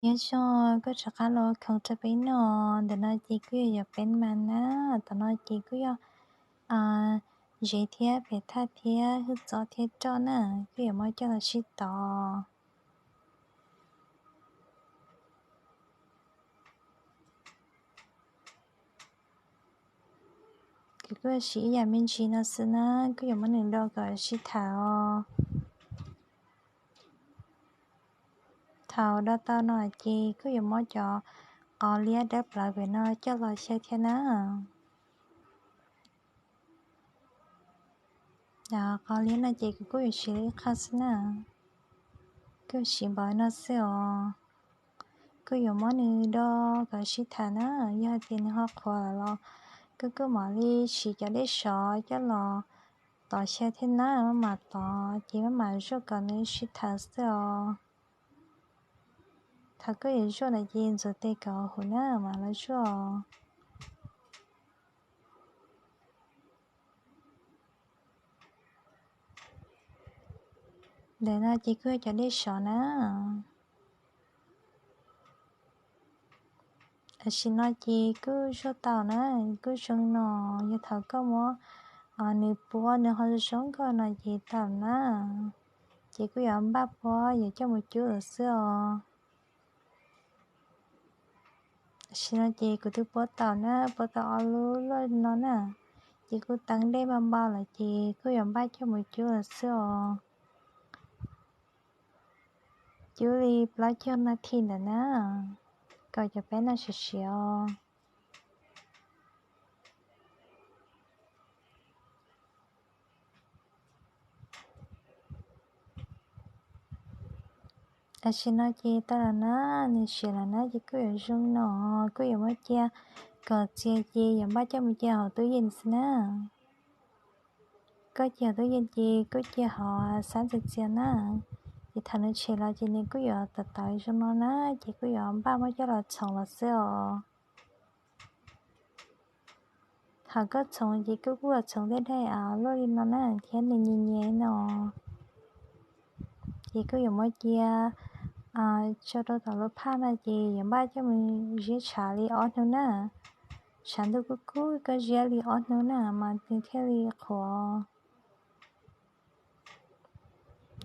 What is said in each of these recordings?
Nyob zoo, kuv rov qab los khoom rau peb noj. Ntawm no ces kuj yog yuav peb mas na. Tom no ces kuj yog zeb thiab pem thaj thiab hwj txob thiab roj na, kuj yuav muab coj los sib tov. Ces kuj yuav siv ib yam me ntsis no xwb na, kuj yuav muab nws do kom sib tham os. Thaum do tau no ces kuj yuav muab cov qos liab dawb plawv pem no coj los xyaw thiab na. Qos liab no ces kuv kuj yuav siv ib qho xwb na, kuj yuav siv npaum no xwb os. Kuj yuav muab nws do kom sib tham na, yog hais tias nws ho qhuav lawm los kuj kuj mam li siv cov dej sov coj los tov xyaw thiab na, maj mam tov ces maj mam zuaj kom nws sib tham xwb os. Thaum kuj yuav zuaj lawm ces ntxuav tes kom huv na mam los zuaj os. Ntawm no ces kuj yog cov dej sov na. Tam sim no ces kuj zuaj tau na, kuj zoo no. Yog thaum koj muab nws puab nws ho zoo nkauj no ces tau na. Ces kuj yuav npaj puab yuav coj mus cub lawm xwb os. Tam sim no ces kuv twb puab tau na, puab tau ob lub luaj no na. Ces kuj teeb dej npau npau lawm ces kuj yuav npaj coj mus cub lawm xwb os. Cub li plaub caug nas this ntawm na, kom cov peb no siav siav os. Tam sim no ces tau lawm na, nws siav lawm na ces kuj yuav zoo no, kuj yuav muab cia kom txias ces yuav npaj coj mus cia hauv tub yees xwb na. Koj cia hauv tub yees ces kuj cia hauv xab txias txias na. Ces thaum nws tshem los ces nws kuj yuav tawv tawv zoo no na, ces kuj yuav npaj muab coj los txhoov los xwb os. Thaum koj txhoov ces kuj kuj yuav txhoov tej daim luaj li no na thiab nws nyem nyem no. Ces kuj yuav muab cia tso rau tom lub phaj no ces yuav npaj coj mus ziab tshav li ob hnub na. Tshav ntuj kub kub koj ziab li ob hnub na mas nws thiaj li qhuav.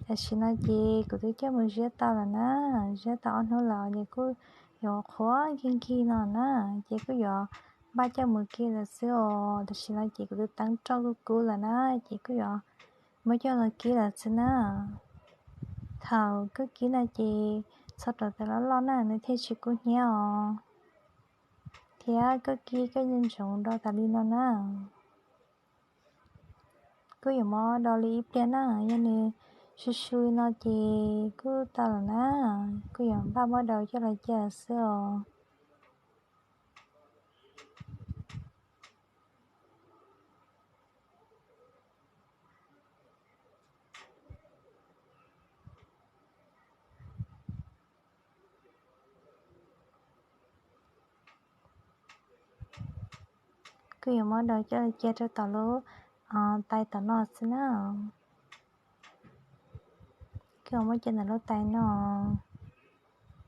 Tam sim no ces kuv twb coj mus ziab tau lawm na, ziab tau ob hnub lawm ces kuj yuav qhuav nkig nkig no na, ces kuj yuav npaj coj mus kib lawm xwb os. Tam sim no ces kuv twb teeb roj kub kub lawm na, ces kuj yuav muab coj los kib lawm xwb na. Thaum koj kib no ces txhob rau tes loj loj na nws thiaj tsis kub hnyiab os. Thiab koj kib koj yeej ntsoov do tas li no na. Kuj yuav muab do li ib pliag na, yog nws su su no ces kuj tau lawm na, kuj yuav npaj muab daus coj los cia xwb os. Kuj yuav muab daus coj cia rau tom lub tais tom no xwb na. Kuj yuav muab cia ntawm lub tais no,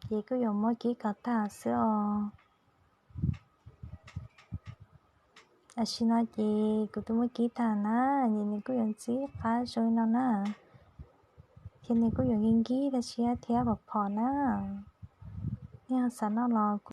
ces kuj yuav muab kib kom tag xwb os. Tam sim no ces kuv twb muab kib tag na, ces nws kuj yuav ntxim qab zoo li no na, thiab nws kuj yuav nkig nkig dab tsi thiab phom phom na. Nej ho xav noj los